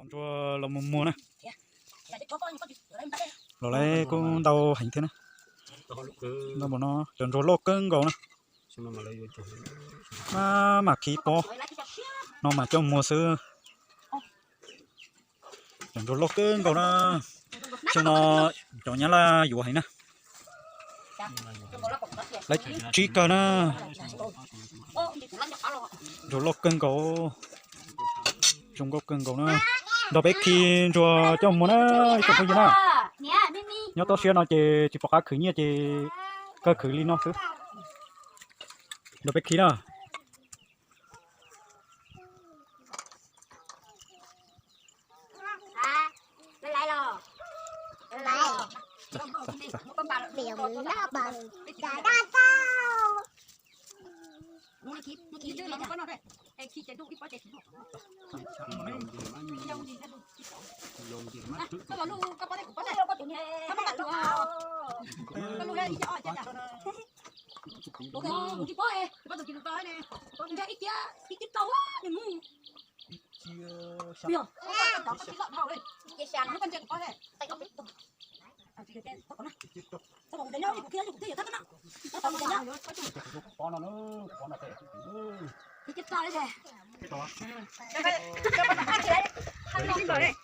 Ntsuag los mus muag na. Los lawv kuj ntau heev thiab na. Ntau npaum no cov ntsuag loj kawg nkaus na. Maj mam khi pob no mas coj muag xwb. Cov ntsuag loj kawg nkaus na. Xyoo no cov nyab laj yuav heev na. Lawv tsib kawg na. Ntsuag loj kawg nkaus. Zoo nkauj kawg nkaus na. Nrog peb khi ntsuag coj muag na, ib tsoom phooj ywg na. Nyob toj siab no ces tsis pom qab khwv nyiaj ces kawg khwv li no xwb. Nrog peb khi na.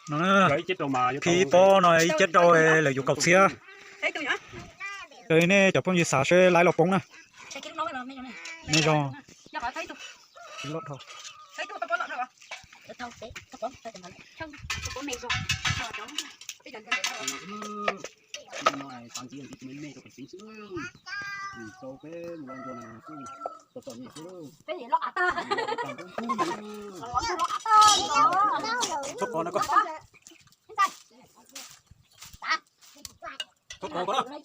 No, khi pob no ib ceb rau lawm yuav kaum txhiab. Ces nej cov phooj ywg xav seb laib los poob na. Nej zoo. Txhob kov no koj. Txhob kov koj.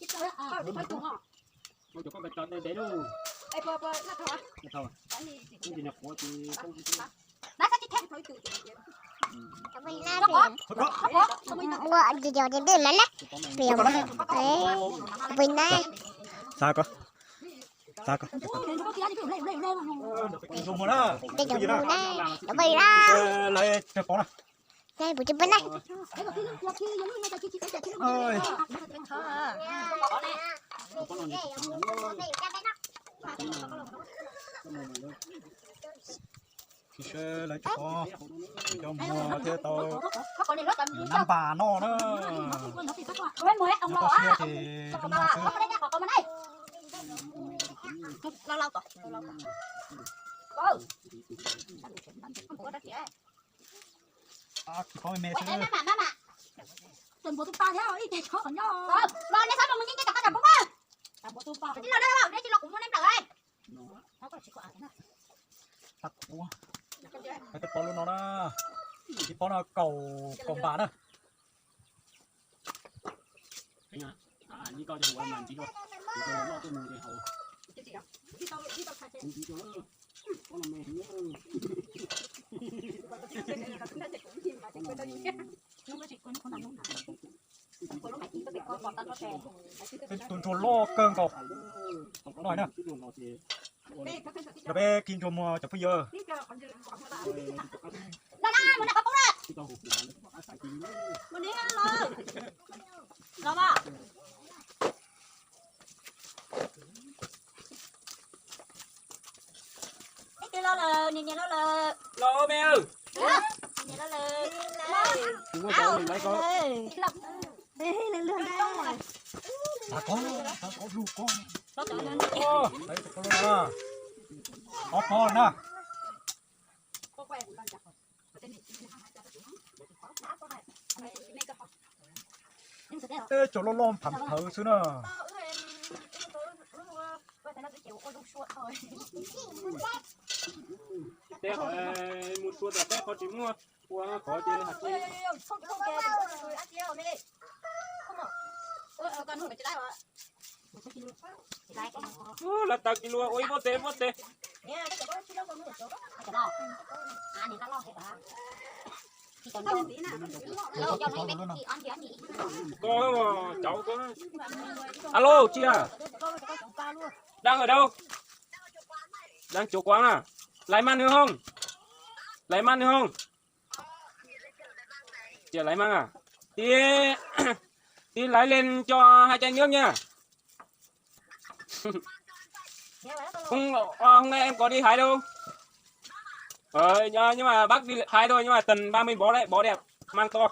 Ua ces twb mas na. Pui na. Xav koj. Xav koj. Pui na. Pui na. Lawv tawg pob na. Kuv tsis pub na. Lawv tsis pub, cov muag thiaj tau nab npas noj na. Nyob toj siab ces zoo no xwb. Tsis pub me xwb. Tsis pub, hais tsis pub lub no na. Tsis pub no kaum, kaum npas na. Tus ntsuag loj kawg nkaus no na. Los peb khi ntsuag muag cov phooj ywg. Los me. Ob pob na. Tej cov loj loj npham nphawv xwb na. Teb qhov mus sua tas teb qhov tsis muaj ua qhov ces hais tias lawv tag kis lus ua ib pob tes ib pob tes. Koj cauv koj. Alo, tsis yog. Đang ở đâu? Đang chủ quán à? Lấy màn hình không? Lấy màn hình không? Cia laiv mas, tí, tí laiv lên cho hai chai nước nha. Hôm nay em có đi hái đâu. Ờ, nhưng mà bác đi hái thôi nhưng mà tầm ba mươi bó đấy, bó đẹp, mang to.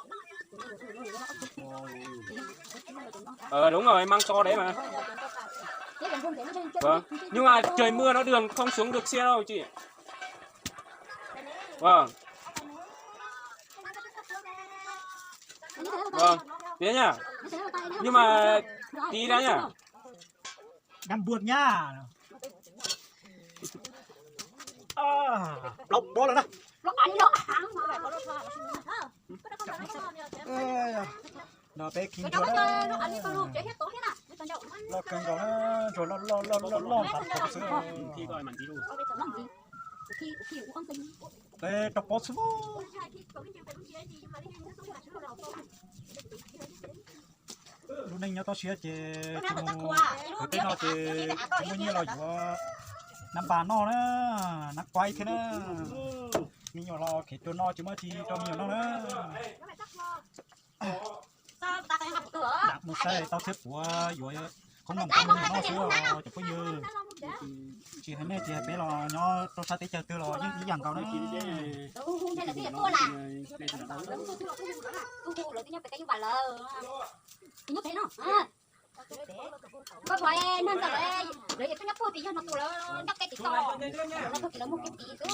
Ờ, đúng rồi, mang to đấy mà. Vâng. Nhưng mà trời mưa nó đường không xuống được xe đâu chị. Vâng. Vâng. Thế nhá. Nhưng mà tí đã nhá. Đang buồn nha. Plaub pob lawm na. Ê, no peb khi ntsuag na. Loj kawg nkaus na, ntsuag loj loj loj loj loj npav tau xwb. Peb rau pob xwb. Lub neej nyob toj siab ces tsis mus khwv teb no ces tsis muaj nyiaj los yuav nas npas noj na, nas kuaib thiab na. Me nyuam los khev rau no tsis muaj tsis rau me nyuam noj na. Mus saib tau thiab puav yuav qoob loo rau me nyuam noj xwb os cov phooj ywg. Tsis hais nej tsis hais peb los nyob rau sab teb chaws twg los yeej ib yam nkaus na. Koj puas neeg ntawd lawv, lawv yog peb nyob puag tim yog no tus lawv nyob ke tim tod, lawv puag tim lawv muag ke tim xwb.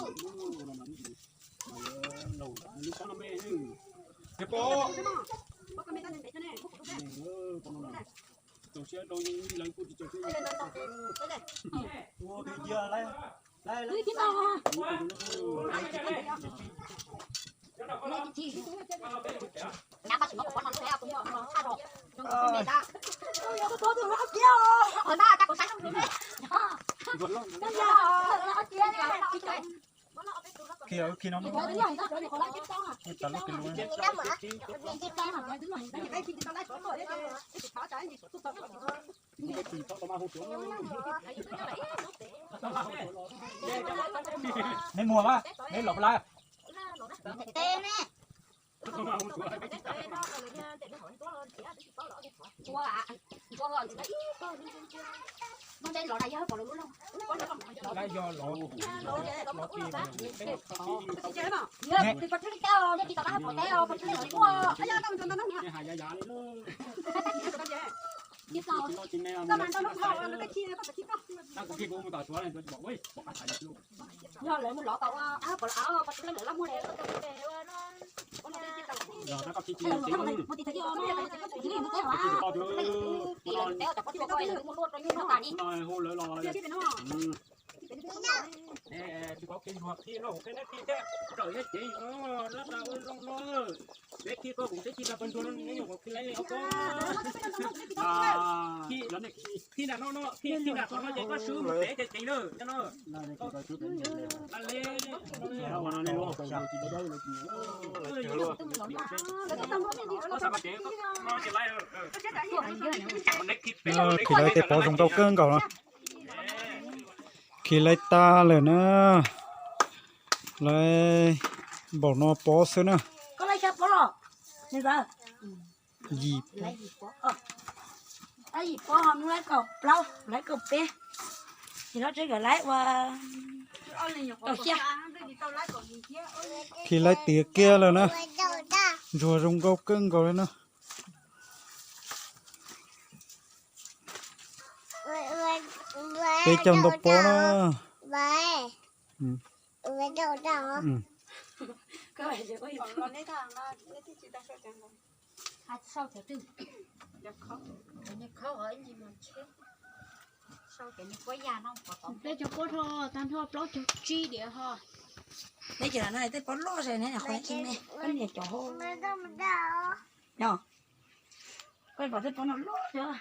Khi khi no. Neb muag a, neb los lawm. Yog lawv mus lov tau, a, pom lawv, a, pom lawv lawv muag le. Mus tim thaum ub, mus tim thaum ub, mus tim thaum ub, mus tim thaum ub, mus tim thaum ub, mus tim thaum ub. Khi lawv tej pov zoo nkauj kawg nkaus no. Khi lawv tag lawm na. Lawv npaum no pob xwb na. Yim pob. Yim pob, lawv kaum plaub, lawv kaum peb. Ces lawv tseem kom lawv ua tau xya. Khi lawv tiav kiag lawm na. Ntsuag zoo nkauj kawg nkaus li na. Peb caug ntau pob na. Peb caug pob rho tag nrho plaub caug tsib diam ho. Peb caug no tej pob loj zog ne, qhov tsis me, peb niam cov hau. Yog, koj pom tej pob no loj zog.